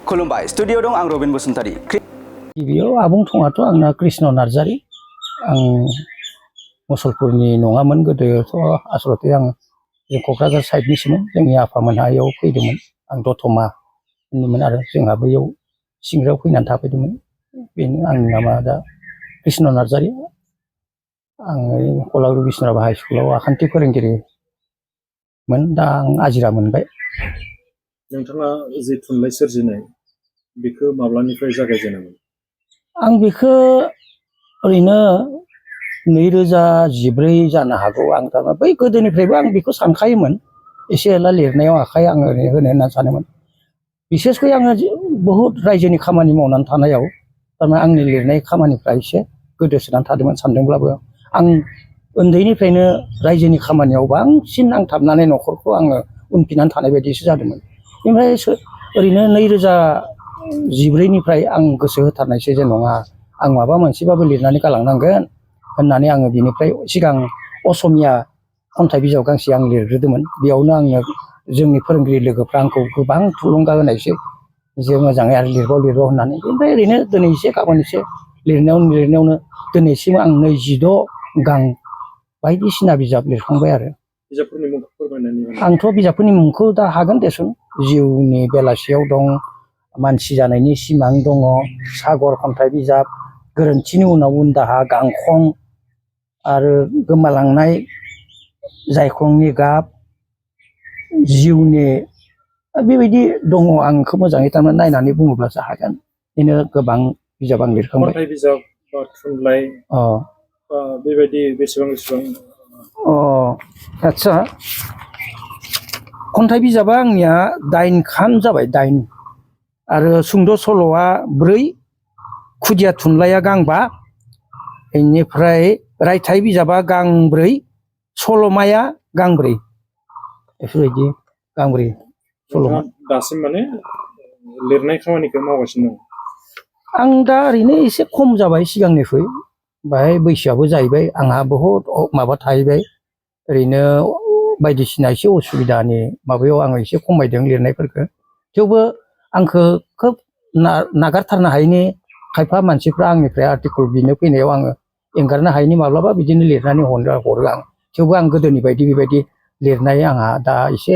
खुलुमबाय स्टुडिअ दं आं रबिन बसुमतारी। गिबियाव आबुं थङाथ' आंना कृष्ण नार्जारी। आं मुसलपुरनि नङामोन गोदोथ' आसलते आं क'क्राझार साइडनिसोमोन। जोंनि आफामोनहा इयाव फैदोंमोन। आं दतमानिमोन आरो जोंहा बैयाव सिंग्रायाव फैनानै थाफैदोंमोन। बेनो आंनि नामा दा कृष्ण नार्जारी। आं कलागुरु बिष्णुराभा हाइ स्कुलाव आखान्थि फोरोंगिरिमोन। दा आं आजिरा मोनबाय। नोंथाङा जि थुनलाइ सोरजिनाय बेखौ माब्लानिफ्राय जागायजेनामोन? आं बेखौ ओरैनो 2014 जानो हागौ। आं थारमाने बै गोदोनिफ्रायबो आं बेखौ सानखायोमोन। एसे एला लिरनायाव आखाइ आं ओरैनो होनो होनना सानोमोन। बिसेसकै आङो बहुद रायजोनि खामानि मावनानै थानायाव थारमाने आंनि लिरनाय खामानिफ्रा एसे गोदोसोनानै थादोंमोन सानदोंब्लाबो आं उन्दैनिफ्रायनो रायजोनि खामानियाव बांसिन नांथाबनानै न'खरखौ आङो उनफिननानै थानाय बायदिसो जादोंमोन। ओमफ्राय ओरैनो 2014निफ्राय आं गोसो होथारनायसो जे नङा आं माबा मोनसेबाबो लिरनानै गालांनांगोन होननानै आङो बिनिफ्राय सिगां असमिया खन्थाइ बिजाब गांसे आं लिरग्रोदोंमोन। बेयावनो आंनो जोंनि फोरोंगिरि लोगोफ्रा आंखौ गोबां थुलुंगा होनायसै जे मोजाङै आरो लिरबाव होननानै। ओमफ्राय ओरैनो दिनै एसे गाबोन एसे लिरनायावनो दिनैसिम आं 26 गां बायदिसिना बिजाब लिरखांबाय आरो। बिजाबफोरनि मुंखौ फोरमायनानै होनो? आंथ' बिजाबफोरनि मुंखौ दा हागोन देसुन। जिउनि बेलासियाव दं, मानसि जानायनि सिमां दङ, सागर खन्थाइ बिजाब, गोरोन्थिनि उनाव उन दाहा, गांखं आरो गोमालांनाय जायख्लंनि गाब, जिउनि बेबायदि दङ। आंखौ मोजाङै थारमाने नायनानै बुङोब्लासो हागोन। बिदिनो गोबां बिजाब आं लिरखांबाय। खन्थाइ बिजाब बा थुनलाइ बेबायदि बेसेबां आदसा खन्थाइ बिजाबा आंनिया 9 खान जाबाय। 9 आरो सुंद' सल'आ 4, खुदिया थुनलाइया गांबा, बेनिफ्राय रायथाइ बिजाबा गांब्रै, सल'माया गांब्रै, बेफोरबायदि गांब्रै सल'मा। दासिम माने लिरनाय खामानिखौ मावगासिनो दं? आं दा ओरैनो एसे खम जाबाय सिगांनिख्रुइ। बाहाय बैसोआबो जाहैबाय आंहा बहुद माबा थाहैबाय। ओरैनो बायदिसिना एसे उसुबिदानि माबायाव आङो एसे खमायदों लिरनायफोरखौ। थेवबो आंखौ खोब नागारथारनो हायैनि खायफा मानसिफ्रा आंनिफ्राय आर्टिकेल बिनो फैनायाव आङो एंगारनो हायैनि माब्लाबा बिदिनो लिरनानै हरो आं। थेवबो आं गोदोनि बायदि बेबायदि लिरनाय आंहा दा एसे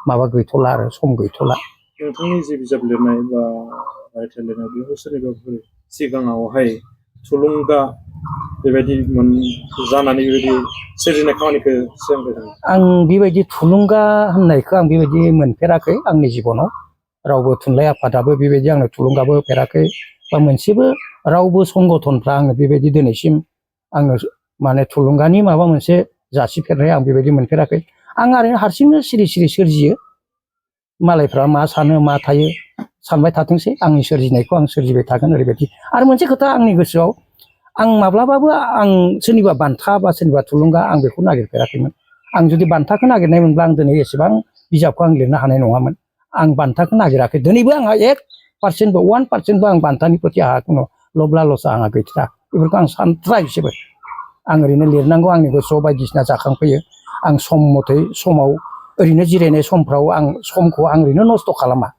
माबा गैथ'ला आरो सम गैथ'ला। नोंथांनि जि बिजाब लिरनाय बा रायथाइ लिरनाय बेयाव सोरनिबाफोर सिगाङावहाय थुलुंगा बेबायदि जानानै बेबायदि सोरजिनाय खामानिखौ सिगांग्रोदों? आं बेबायदि थुलुंगा होननायखौ आं बेबायदि मोनफेराखै आंनि जिबनाव। रावबो थुनलाइ आफादाबो बेबायदि आंनो थुलुंगाबो होफेराखै बा मोनसेबो रावबो संगठनफ्रा आंनो बेबायदि दिनैसिम आंनो माने थुलुंगानि माबा मोनसे जासिफेरनाय आं बेबायदि मोनफेराखै। आं ओरैनो हारसिंनो सिरि सोरजियो। मालायफ्रा मा सानो मा थायो सानबाय थाथोंसै, आंनि सोरजिनायखौ आं सोरजिबाय थागोन ओरैबायदि। आरो मोनसे खोथा आंनि गोसोआव, आं माब्लाबाबो आं सोरनिबा बान्था बा सोरनिबा थुलुंगा आं बेखौ नागिरफेराखैमोन। आं जुदि बान्थाखौ नागिरनाय मोनब्ला आं दिनै एसेबां बिजाबखौ आं लिरनो हानाय नङामोन। आं बान्थाखौ नागिराखै। दिनैबो आंहा 1%बो 1%बो आं बान्थानि प्रति आंहा खुनु लब लालसा आंहा गैथारा। बेफोरखौ आं सानथ्रा एसेबो। आं ओरैनो लिरनांगौ आंनि गोसोआव बायदिसिना जाखांफैयो। आं सम मथै समाव ओरैनो जिरायनाय समफ्राव आं समखौ आं ओरैनो नस्थ' खालामा।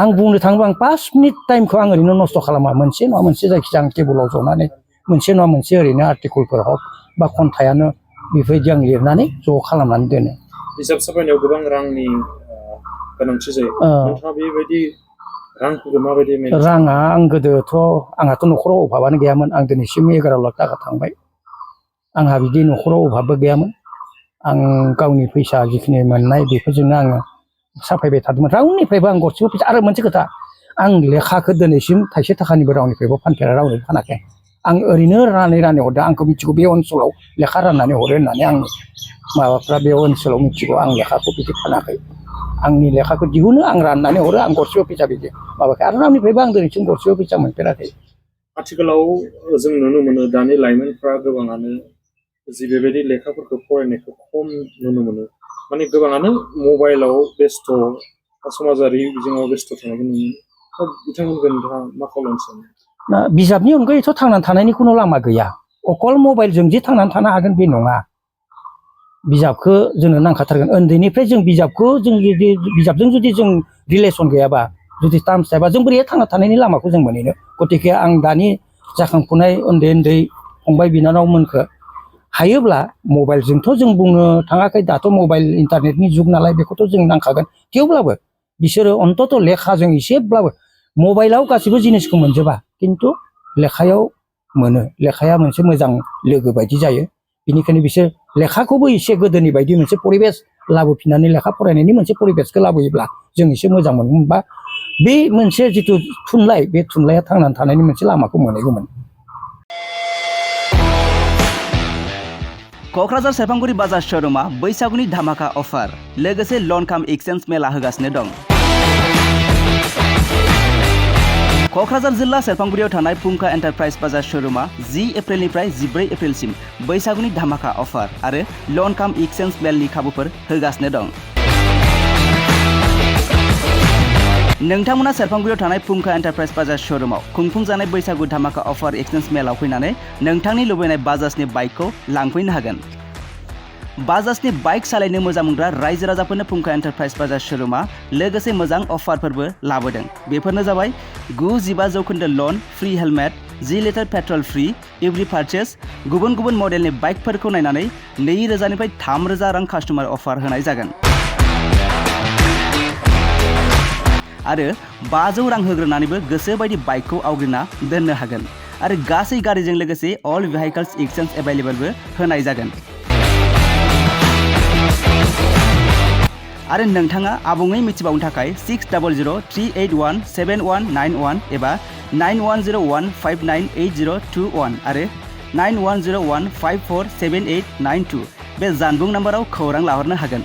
आं बुंनो थाङोब्ला आं 5 मिनिट टाइमखौ आं ओरैनो नस्थ' खालामा। मोनसे नङा मोनसे जायखिजाया आं टेबोलाव जनानै मोनसे नङा मोनसे ओरैनो आर्टिकेलफोर हक बा खन्थाइयानो बेबायदि आं लिरनानै ज' खालामनानै दोनो। बिजाब साफायनायाव गोबां रांनि गोनांथि जायो। नोंथाङा बेबायदि रांखौ माबायदि मेनेज? राङा आं गोदोथ' आंहाथ' न'खराव अभाबानो गैयामोन। आं दिनैसिम 11 लाख थाखा थांबाय। आंहा बिदि न'खराव अभाबबो गैयामोन। आं गावनि फैसा जिखिनि मोननाय बेफोरजोंनो आङो साफायबाय थादोंमोन। रावनिफ्रायबो आं गरसेबो फैसा। आरो मोनसे खोथा, आं लेखाखौ दिनैसिम थाइसे थाखानिबो रावनिफ्रायबो फानफेरा, रावनोबो फानाखै। आं ओरैनो रानै हरदों। आंखौ मिथिगौ बे ओनसोलाव लेखा राननानै हरो होननानै आं माबाफ्रा बे ओनसोलाव मिथिगौ। आं लेखाखौ बिदि फानाखै। आंनि लेखाखौ दिहुनो, आं राननानै हरो, आं गरसेबो फैसा बिदि माबाखै। आरो रावनिफ्रायबो आं दिनैसिम गरसेबो फैसा मोनफेराखै। आथिखालाव जों नुनो मोनो दानि लाइमोनफ्रा गोबाङानो जि बेबायदि लेखाफोरखौ फरायनायखौ खम नुनो मोनो। माने गोबाङानो मबाइलाव बेस्थ' बा समाजारि बिजोङाव बेस्थ' थानायखौ नुनो मोनो। बिथांमोनखौ नोंथाङा मा खावलायनो सानो? बिजाबनि अनगायैथ' थांनानै थानायनि खुनु लामा गैया। अकल मबाइलजों जे थांनानै थानो हागोन बे नङा। बिजाबखौ जोंनो नांखाथारगोन। उन्दैनिफ्राय जों बिजाबखौ जों जुदि बिजाबजों जुदि जों रिलेसन गैयाबा जुदि टार्म्स थायोबा जों बोरैहाय थांना थानायनि लामाखौ जों मोनहैनो गतिके आं दानि जाखांफुनाय उन्दै उन्दै फंबाय बिनानावमोनखौ हायोब्ला मबाइलजोंथ' जों बुंनो थाङाखै दाथ' मबाइल इन्टारनेटनि जुग नालाय बेखौथ' जों नांखागोन थेवब्लाबो बिसोरो अन्तत लेखाजों एसेब्लाबो मबाइलाव गासैबो जिनिसखौ मोनजोबा खिन्थु लेखायाव मोनो लेखाया मोनसे मोजां लोगो बायदि जायो बेनिखायनो बिसोर लेखाखौबो एसे गोदोनि बायदि मोनसे परिबेस लाबोफिननानै लेखा फरायनायनि मोनसे परिबेसखौ लाबोयोब्ला जों एसे मोजां मोनगोनबा बे मोनसे जिथु थुनलाइ बे थुनलाइया थांनानै थानायनि मोनसे लामाखौ मोनहैगौमोन। क'क्राझार सेरफांगुरि बाजार श'रुमा बैसागुनि धामाका अफार लोगोसे लन काम एक्सचेन्ज मेला होगासिनो दं। क'क्राझार जिल्ला सेरफांगुरियाव थानाय फुंखा एन्टारप्राइज बाजार श'रुमा 10 एप्रिलनिफ्राय 14 एप्रिलसिम बैसागुनि धामाका अफार आरो लन काम एक्सचेन्ज मेलनि खाबुफोर होगासिनो दं। नोंथांमोना सेरफांगुरियाव थानाय फुंखा एन्टारप्राइज बाजार श'रुमाव खुंफुंजानाय बैसागु धामाका अफार एक्सचेन्ज मेलाव फैनानै नोंथांनि लुबैनाय बाजाजनि बाइकखौ लांफैनो हागोन। बाजाजनि बाइक सालायनो मोजां मोनग्रा रायजो राजाफोरनो फुंखा एन्टारप्राइज बाजार श'रुमा लोगोसे मोजां अफारफोरबो लाबोदों। बेफोरनो जाबाय 9-15% लन, free helmet, 10 litre petrol free, every purchase, गुबुन गुबुन मडेलनि बाइकफोरखौ नायनानै 2,000 निफ्राय 3,000 रां कास्टमार अफार होनाय जागोन। आरो 500 रां होग्रोनानैबो गोसोबायदि बाइकखौ आवग्रिना दोननो हागोन आरो गासै गारिजों लोगोसे अल भेहिकल्स एक्सचेन्ज एभेलेबलबो होनाय जागोन। आरो नोंथाङा आबुङै मिथिबावनो थाखाय 6003817191 एबा 9101598021 आरो 9101547892 बे जानबुं नाम्बाराव खौरां लाहरनो हागोन।